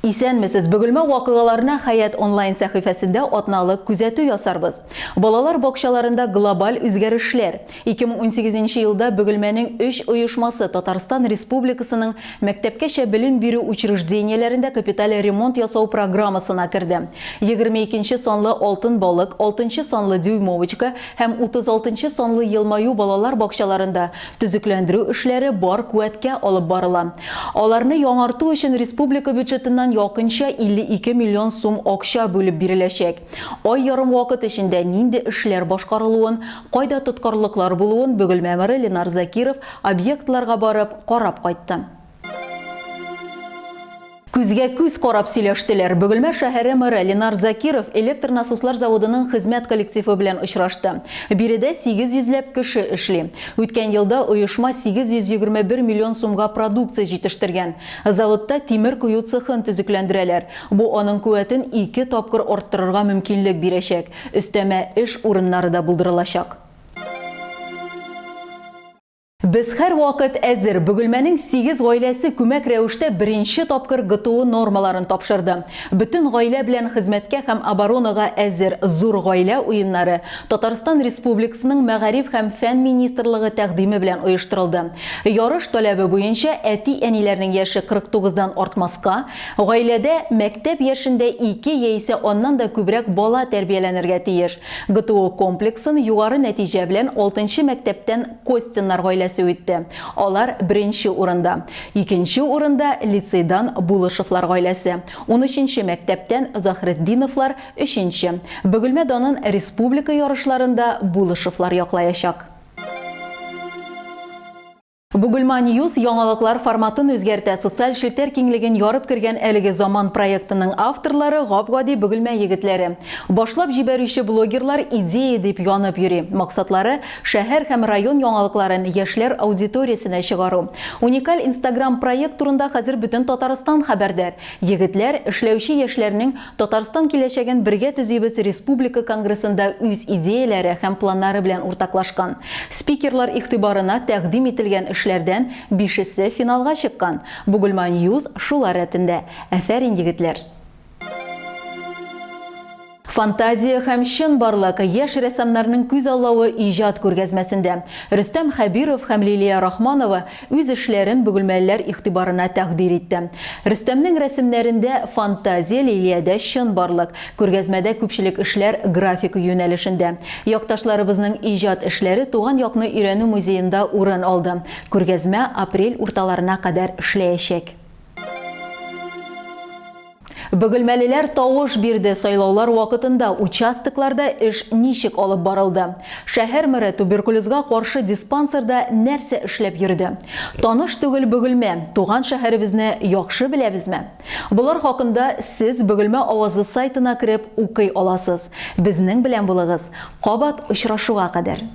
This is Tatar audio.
Исәнмесез! Бөгелмә вакыйгаларына Хәят онлайн сәхифәсендә атналык күзәтү ясарбыз. Балалар бакчаларында глобаль үзгәрешләр. 2018 нче елда Бөгелмәнең өч оешмасы Татарстан Республикасының мәктәпкәчә белем бирү учреждениеләрендә капиталь ремонт ясау программасына керде. 22 нче санлы Алтын балык, 6 нчы санлы Дюймовочка һәм 36 нчы санлы Елмаю балалар бакчаларында Төзекләндерү эшләре бар куәткә алып барыла. Аларны яңарту өчен республика бюджетыннан якынча 52 миллион сум акча бүлеп биреләчәк. Ай ярым вакыт эчендә нинди эшләр башкарылуын, кайда тоткарлыклар булуын Бөгелмә мэры Ленар Закиров объектларга барып, карап кайтты. Күзгә күз карап сөйләштеләр. Бөгелмә шәһәре мэры Ленар Закиров электр насослар заводының хезмәт коллективы белән очрашты. Биредә 800 ләп кеше эшли. Үткән елда оешма 821 миллион сумга продукция җитештергән. Заводта тимер кою цехын төзекләндерәләр. Бу аның куәтен ике тапкыр арттырырга мөмкинлек бирәчәк. Өстәмә эш урыннары да булдырылачак. Без һәрвакыт әзер. Бөгелмәнең сигез гаиләсе күмәк рәвештә беренче тапкыр ГТО нормаларын тапшырды. Бөтен гаилә белән хезмәткә һәм оборонага әзер зур гаилә уеннары Татарстан Республикасының Мәгариф һәм фән министрлыгы тәкъдиме белән оештырылды. Ярыш таләбе буенча, әти-әниләрнең яше 49 дан артмаска, гаиләдә мәктәп яшендә ике яисә аннан да күбрәк бала тәрбияләнергә тиеш. ГТО комплексын югары нәтиҗә белән алтынчы мәктәптән Костиннар гаиләсе үтте. Алар беренче урында. Икенче урында, лицейдан Булышевлар гаиләсе. Унөченче мәктәптән Заһретдиновлар, өченче. Бөгелмә данын республика ярышларында Булышевлар яклаячак. Бугульма Ньюс яңалыклар форматын үзгәртә. Социаль челтәр киңлеген ярып кергән әлеге заман проектының авторлары гап-гади Бөгелмә егетләре. Башлап җибәрүче блогерлар идея дип янып йөри. Максатлары, шәһәр һәм район яңалыкларын яшьләр аудиториясенә чыгару. Уникаль инстаграм-проект турында хәзер бөтен Татарстан хәбәрдар. Егетләр, эшләүче яшьләрнең Татарстан киләчәген бергә төзибез республика конгрессында үз идеяләре һәм планнары белән уртаклашкан. Спикерлар игътибарына тәкъдим ителгән эшләрдән бишесе финалга чыккан. Бугульма Ньюс шулар рәтендә. Афәрин, егетләр! Фантазия һәм чынбарлык, яшь рәссамнарның күзаллавы иҗат күргәзмәсендә. Рөстәм Хәбиров һәм Лилия Рахманова үз эшләрен бөгелмәлеләр игътибарына тәкъдир итте. Рөстәмнең рәсемнәрендә, фантазия, Лилиядә, чынбарлык. Күргәзмәдә күпчелек эшләр графика юнәлешендә. Якташларыбызның иҗат эшләре Туган якны өйрәнү музеенда урын алды. Күргәзмә апрель урталарына кадәр эшләячәк. Бөгелмәлеләр тавыш бирде, сайлаулар вакытында участокларда эш ничек алып барылды? Шәһәр мэры туберкулезга каршы диспансерда нәрсә эшләп йөрде? Таныш түгел Бөгелмә, туган шәһәребезне яхшы беләбезме? Болар хакында сез Бөгелмә авазы сайтына кереп укый аласыз. Безнең белән булыгыз! Кабат очрашуга кадәр!